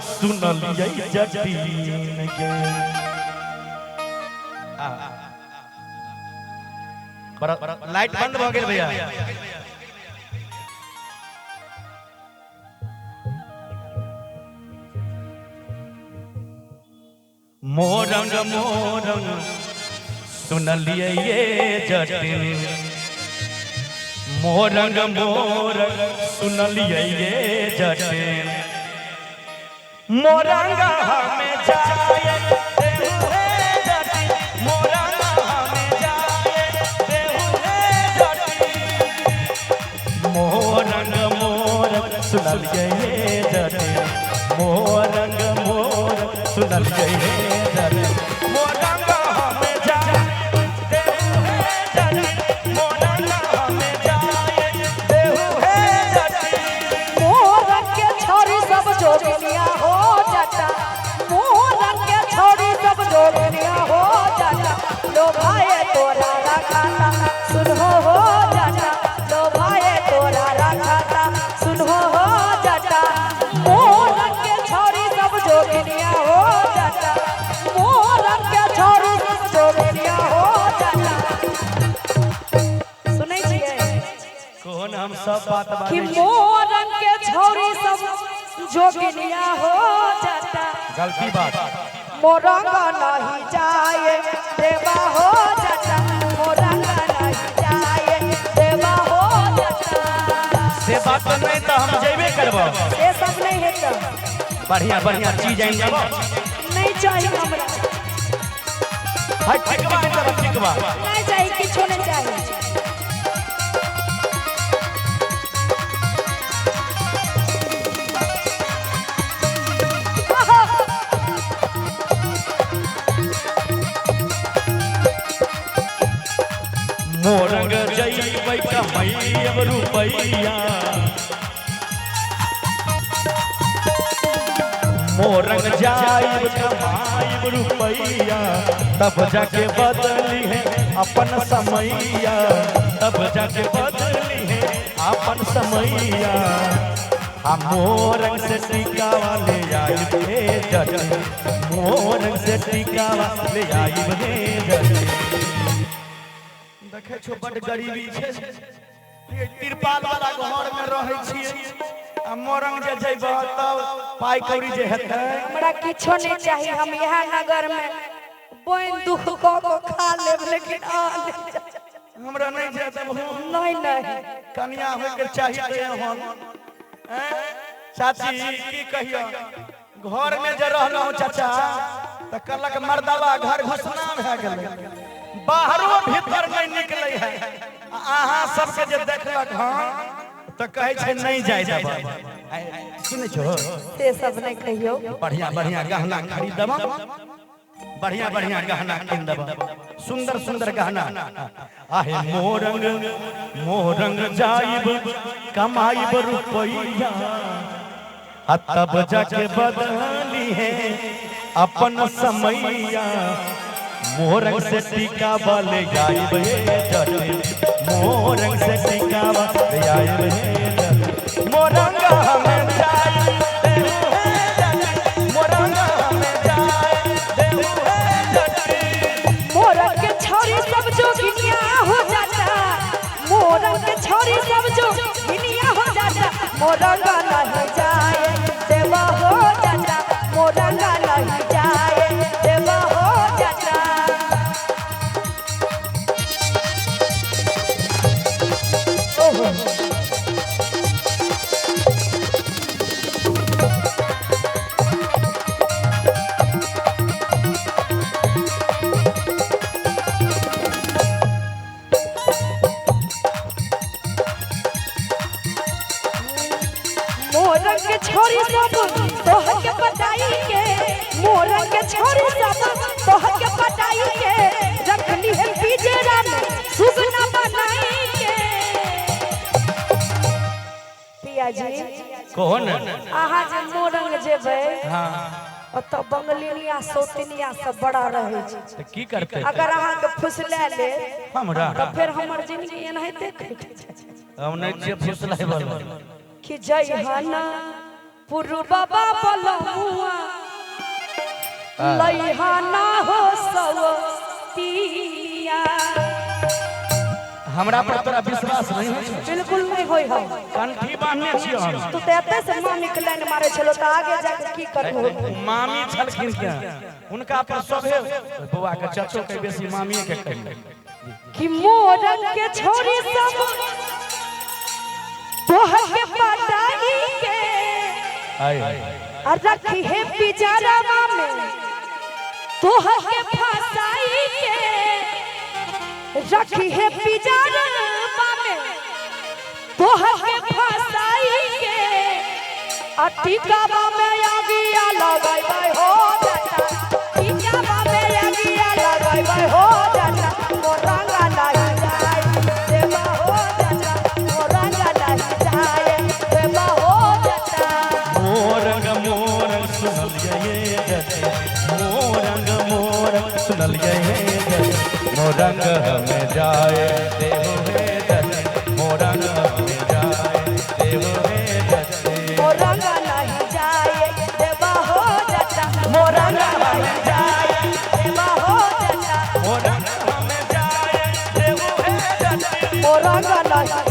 सुनलियै जटिन गे। लाइट बंद भऽ गेल भैया। मोरंग मोरंग सुनलियै ये जटिन, मोरंग मोरंग सुनलियै ये जटिन, मोरंग हमें जाए देहु हे जटिन, मोरंग हमें जाए देहु हे जटिन, मोरंग मोरंग सुनलियै ये जटिन, मोरंग मोरंग सुनलियै ये जटिन, मोरंग हमें जाए देहु हे जटिन, मोरंग हमें जाए देहु हे जटिन। मोरंग के छोरी सब जोगिनिया हो जाता, मोरंग के छोरी सब जोगिनिया हो जाता, लो भाई तोरा रखाता सुनो हो जाता, लो भाई तोरा रखाता सुनो हो जाता, मोरंग के छोरी सब जोगिनिया हो जाता, मोरंग के छोरी सब जोगिनिया हो जाता। सुनै छियै कोन हम सब बात कि बाजै छी? मोरंग के छौरी सब जोगिनिया हो जाता, गलती बात। मोरंग नहीं जाए देवा हो जाता, मोरंग नहीं जाए देवा हो जाता। से बात नहीं तो हम जेबे करबो। से सब नहीं हेतै। बढ़िया बढ़िया चीज आनि देबो। नहीं चाही हमरा। हाय ठिकवा आनि देबो, ठिकवा। नहीं चाही, किछो नहीं चाही। मोरंग जइबै कमैब रुपैया, मोरंग जाइब कमाइब रुपैया, तब जाके बदली है अपन समैया, तब जाके बदली है अपन समैया। हम मोरंग से टिकावा ले आइब हे जटिन, मोरंग से टिकावा ले आइब हे जटिन। देखै छो बड गरीबी छै, ये तिरपाल वाला घर में रहै छियै, आ मोरंग जे जइबह तब पाइ कौड़ी जे हेतै। हमरा किछो नहीं चाही, हम इएह नगर में बोनि दुख कऽ कऽ खा लेब, लेकिन आ नहि चाही। हमरा नहीं जाय देबहो। नहीं नहीं। कनिया होइके चाही तऽ एहन। चाची की कहियो, घर में जे रहलहुँ चाचा तऽ कहलक मर्दवा घर घुसना भए गेलै, बाहरो भीतर नहीं निकलै है। आ अहाँ सबके जे देखलक हँ तऽ कहै छै नहीं जाय देबह। सुनै छो? से सब नहीं कहियो। बढ़िया बढ़िया गहना खरीद देबह, बढ़िया बढ़िया गहना कीन देबह, सुंदर सुंदर गहना। आहे मोरंग मोरंग जाइब कमाइब रुपैया, आ तब जाके बदली है अपन समैया, मोरंग से टीका वाले आइब हे जटिन, मोरंग से टीका वाले आइब हे जटिन, मोरंग हमें जाए देहु हे जटिन, मोरंग हमें जाए देहु हे जटिन। मोरंग के छोरी सब जोगिनिया हो जाता, मोरंग के छोरी सब जोगिनिया हो जाता, मोरंग नहीं जाए देवा हो जाता, मोरंग नहीं जाए देवा हो जाता। ओहो। मोरंग के छोरी सब तोह के पटाई के, मोरंग के छोरी सब तोह के पटाई के, रखनी है पिंजरा में सुगना बनाई के। पिया जी कौन? अहाँ जे मोरंग जेबै हाँ ओतऽ बंगलिनिया सौतनिया सब बड़ा रहै छै, तऽ की करतै? अगर अहाँके फुसला ले हमरा तऽ फेर हमर जिंदगी एनाहिते कटि जायत। हम नहीं छियै फुसलाय वाला। कि जय हना पुरु बाबा बलमुआ, लइहा ना हो सवतिया। हमरा पर तोरा विश्वास नहीं होइ छौ? बिल्कुल नहीं होय हो। कंठी बांधने छियै हम। तू तऽ एते से मामी के लाइन मारे छलो तऽ आगे जाके की करबो? मामी छलखिन क्या, हुनका पर सभे बौआ के चचो के बेसी मामी के कहियो। कि मोरंग के छोरी सब तोहर के पटाई के आय आ रखी है पिजरवा में तोहर के फसाई के, रखी है पिजरवा में तोहर के फसाई के, आ टिकावा में आगिया लगाई हो जाता, टिकावा में आगिया लगाई हो जाता, मोरंगा नहीं जाए देवा हो जाता, मोरंगा नहीं जाए देवा हो जाता। मोरंग मोरंग सुनलियै जते, मोरंग मोरंग सुनलियै जते, मोरंग हमें जाए देव हे जते, मोरंग हमें जाए देव हे जते, मोरंगा नहीं जाए देवा हो जाता, मोरंगा नहीं जाए देवा हो जाता, मोरंग हमें जाए देव हे जते, मोरंगा नहीं